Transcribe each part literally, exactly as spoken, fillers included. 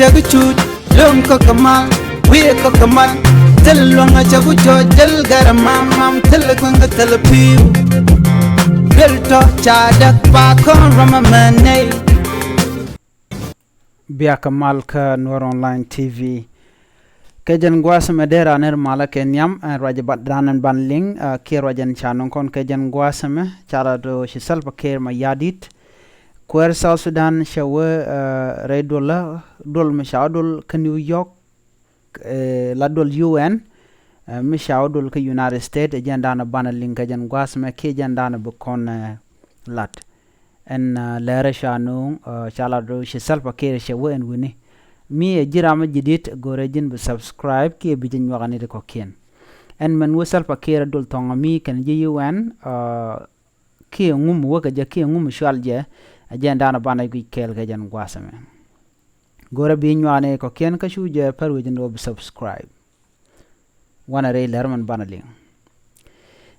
Cɛ bi cuut lo̱ŋ kä kɛ mal, wi̱i̱ kä kɛ mal. Thil luäŋ a cɛ bi cuɔ̱c, thil gɛr a mam mam, thil kueŋ kä thil pi̱i̱u. Duel tɔ̱ ca däk pa kɔn ram a mɛn nɛy. Biakä mal kä Nuer Online T V. Kɛ jɛn gua̱a̱th mɛ dee raan ner malä kɛ nhiam, ɛn ruac ban raan ɛn ban liŋ, ɛ, kiɛ ruac ɛn ca nuŋ kɔn kɛ jɛn gua̱a̱th mɛ, ca la do ci Salva Kiir Mayardit. Kuäär South Sudan cɛ wee, ɛ, rɛy duɔl la, duɔl mi ca wä duɔl kä New York, ɛ, la duɔl U N, ɛ, mi ca wä duɔl kä United States, ɛ jɛn da̱a̱n banɛ liŋ kɛ jɛn gua̱a̱th mɛ kiɛ jɛn da̱a̱n bi kɔn, ɛ, lat. Ɛn, ɛ, lɛrɛ ca nuŋ, ɛ, ca lat do ci Salva Kiir cɛ wee ɛn wi̱ni. Mi ɛ ji̱n ram mi ji̱ di̱t go̱rɛ ji̱n bi subscribe kiɛ bi ji̱ nyuak ni ti kɔ̱kiɛn. Ɛn mɛn wee Salva Kiir ɛ duɔl thɔŋ mi kɛn ji̱ U N, ɛ, kiɛ ŋum wä kɛ jɛ kiɛ ŋum cual jɛ, ɛ jɛn da̱a̱n banɛ guic kɛɛl kɛ jɛn gua̱a̱th mɛ. Go̱rɛ bi nyuak ni kɔ̱kiɛn kä cu jɛ pär wec ni wä bi subscribe. Wanɛ rɛy lɛr mɛn banɛ liŋ.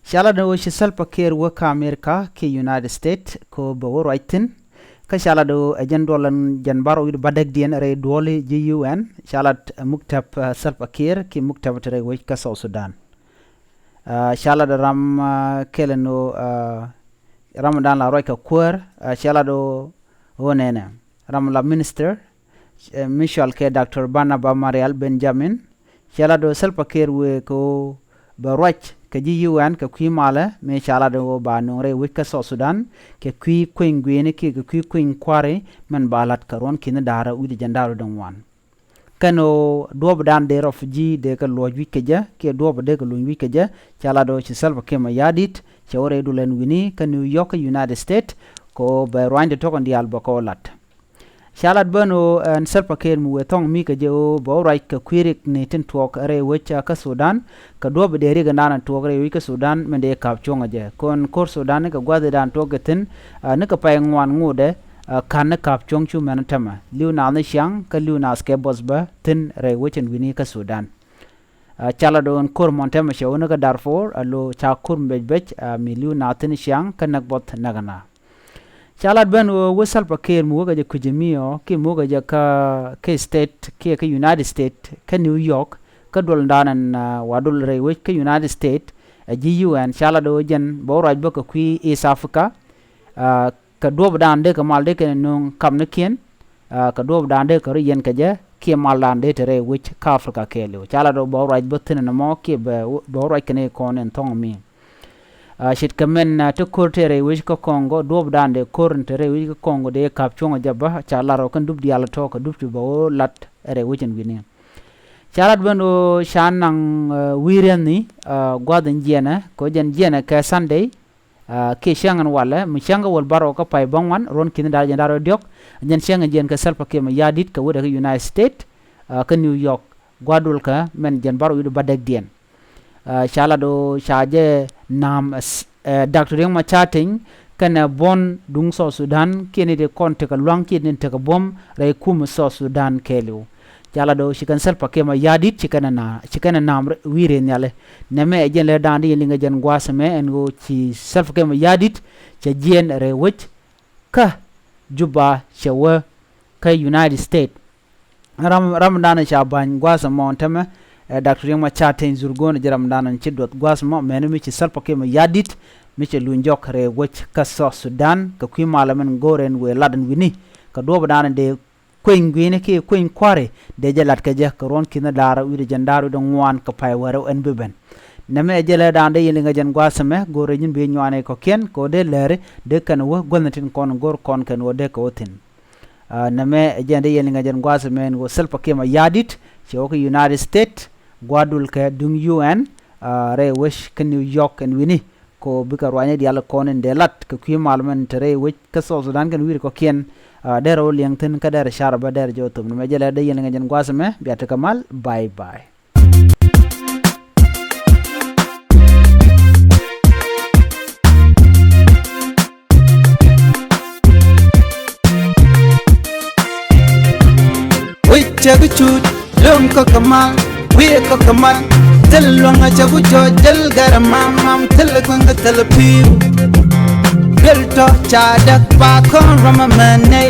Ca lat ni wä ci Salva Kiir wä kä America kiɛ United States ko bɛ wä ruac thi̱n. Kä ca lat ni wä ɛ jɛn duɔl ɛn jɛn bar wi̱i̱ ba däkdiɛn rɛy duɔli ji̱ U N. Ca lat, ɛ, muktab, ɛ, Salva Kiir kiɛ muktab te rɛy wec kä South Sudan. Ɛ, ca lat ram, ɛ, kɛl ɛn ɣöö, ɛ, ram dan la ruac kɛ kuäär, ɛ, ca lat ɣöö, ɣöö nɛnɛ ram la minister, ɛ, mi cɔal kɛ Doctor Barnaba Marial Benjamin. Ca lat ɣöö Salva Kiir wëë kɛ ɣöö bɛ ruac kɛ ji̱ U N kɛ kui̱ malä mëë ca lat ɣöö ba nööŋ rɛy wec kä South Sudan kɛ kui̱ kueny gui̱i̱ni kiɛ kɛ kui̱ kueny kua̱ri mɛn ba la̱t kɛ ruɔ̱n ki̱ni da̱rä wi̱cdɛ jɛn da̱rä wi̱cdɛ ŋuan. Kɛn ɣöö duɔ̱ɔ̱p dan dee refugee dee kɛ luɔ̱c wi̱c kɛ jɛ kiɛ duɔ̱ɔ̱p dee kɛ luny wi̱c kɛ jɛ. Ca lat ɣöö ci Salva Kiir Mayardit cɛ wä rɛy duɔl ɛn wi̱ni kä New York kä United States kɛ ɣöö bɛ ruany ti tɔ̱ kɛn diaal bɛ kɛ wä lat. Ca lat ben ɣöö ɛn Salva Kiir mi wëë thɔ̱ŋ mi kɛ jɛ ɣöö bɛ wä ruac kɛ kui̱ rik ni tin tuɔɔk rɛy wec kä Sudan kɛ duɔ̱ɔ̱p dee rik ɛn dan tuɔɔk rɛy wec kä Sudan min dee ka̱p cuɔ̱ŋ ɛ jɛ. Kɔn ko̱r Sudan kɛ gua̱th dan tuɔɔk kɛ thi̱n, ɛ, ni kɛ pay ŋuan ŋotdɛ, ɛ, ka̱n ni ka̱p cuɔ̱ŋ cu mɛn tämɛ. Li̱w naath ni ciaŋ kä li̱w naath kɛ buɔth bä thi̱n rɛy wec ɛn wi̱ni kä Sudan. Ɛ, ca lat ɣöö ɛn ko̱r mɔn tämɛ cɛ wä ni kä Darfur, ɛ, lo̱ ca ko̱r mi bec bec, ɛ, mi li̱w naath thi̱n ciaŋ kä näk buɔth näk ɛ naath. Ca lat ben ɣöö wä Salva Kiir mi wä kɛ jɛ kui̱c mi ɔ kiɛ mi wä kɛ jɛ kä, kä state kiɛ kä United States kä New York kä duɔl dan ɛn, ɛ, wa duɔl rɛy wec kä United States, ɛ, ji̱ U N. Ca lat ɣöö jɛn bɛ wä ruac bä kɛ kui̱ East Africa, ɛ, kɛ duɔ̱ɔ̱p dan dee kɛ mal dee kɛ nööŋ kamnikiɛn, ɛ, kɛ duɔ̱ɔ̱p dan dee kɛ rɔ yɛn kɛ jɛ kiɛ mal dan dee te rɛy wec kä Africa kɛɛliw. Ca lat ɣöö bɛ wä ruac bä thi̱n ɛn ɛmɔ kiɛ bɛ, bɛ wä ruac kɛn i̱ kɔn in thɔ̱ŋ mi. Ɛ, ce̱tkɛ mɛn, ɛ, te ko̱r te rɛy wec kä Congo, duɔ̱ɔ̱p dan dee ko̱r in te rɛy wec kä Congo dee ka̱p cuɔ̱ŋ ɛ jɛ bä, ca lar ɔ kɛn dup diaal tɔ̱ kɛ dup cu bɛ wä lat rɛy wec ɛn wi̱ni. Ca lat ben ɣöö ca naŋ, ɛ, wi̱i̱ riɛn ni, ɛ, gua̱th in jiɛnɛ, kɛ ɣöö jɛn jiɛnɛ kɛ Sunday, ɛ, kiɛ cäŋ in walɛ, mi cäŋ kɛ wäl bärɔw kä pay bäŋuan, ruɔ̱n ki̱ni da̱r jɛn da̱r rɔ diɔ̱k, jɛn cäŋ in jiɛn kɛ Salva Kiir Mayardit kɛ wut ɛ kä United States, ɛ, kä New York, gua̱dul kɛ mɛn jɛn bärɔw wi̱cdɛ bädäkdiɛn. Ɛ, ca lat ɣöö ca jɛ na̱a̱m, ɛ, s-, ɛ, Doctor Riek Machar Teny kɛnɛ buɔ̱n duŋ South Sudan kiɛ ni ti kɔn tekɛ lua̱ŋ kiɛ ni tekɛ buɔ̱m rɛy kumɛ South Sudan kɛɛliw. Ca lat ɣöö ci kɛn Salva Kiir Mayardit ci kɛn ɛ na̱a̱m, ci kɛn ɛ na̱a̱m rɛ-, wi̱i̱ rɛy nhiali. Nɛmɛ ɛ jɛn lɛ da̱a̱n di yɛn liŋ ɛ jɛn gua̱a̱th ɛmɛ ɛn ɣöö ci Salva Kiir Mayardit cɛ jiɛn rɛy wec kä Juba cɛ wä kä United States. Ram, ram dan ca ba̱ny gua̱a̱th ɛmɔ tämɛ, ɛ, Doctor Riek Machar Teny Dhurgon ji̱ ram dan ci duɔth gua̱a̱th ɛmɔ mɛni mi ci Salva Kiir Mayardit mi cɛ luny jɔk rɛy wec kä South Sudan kɛ kui̱ malä min go̱o̱r ɛn wëë lat ɛn wi̱ni kɛ duɔ̱ɔ̱p dan dee kueny gui̱ni kiɛ kueny kua̱ri dee jɛ lat kɛ jɛ kɛ ruɔ̱n ki̱ni da̱r wi̱cdɛ jɛn da̱r wi̱cdɛ ŋuan kɛ pay wäärä ɛn bi ben. Nɛmɛ ɛ jɛ lɛ dan dee yɛn liŋ ɛ jɛn gua̱a̱th ɛmɛ go̱o̱rɛ ji̱n bi nyuan ɛ kɔ̱kiɛn kɛ ɣöö dee lääri dee kɛn wä guänh tin kɔn go̱o̱r kɔn kɛn wä dee kɛ wä thi̱n. Ɛ, nɛmɛ ɛ jɛn dee yɛn liŋ ɛ jɛn gua̱a̱th ɛmɛ ɛn ɣöö Salva Kiir Mayardit cɛ wä kä United States gua̱dul kɛ duŋ U N, ɛ, rɛy wec kä New York ɛn wi̱ni. Kɛ ɣöö bikɛ ruacni diaal kɔn in dee lat kɛ kui̱ mal mɛn te rɛy wec kä South Sudan kɛn wi̱i̱ ri kɔ̱kiɛn, ɛ, derɛ wä liɛŋ thi̱n kä derɛ car bä derɛ jɛ wä thop. Nɛmɛ jɛ lɛ dee yɛn liŋ ɛ jɛn gua̱a̱th ɛmɛ bia tekɛ mal. Bye bye. Wec cɛ bi cut, lo̱ŋ kä kɛ mal, wi̱i̱ kä kɛ mal. Thil luäŋ a cɛ bi cɔc, thil gɛr a mam mam, thil kueŋ kä thil pi̱i̱u. Duel tɔ̱ ca däk pa kɔn ram a mɛn nɛy.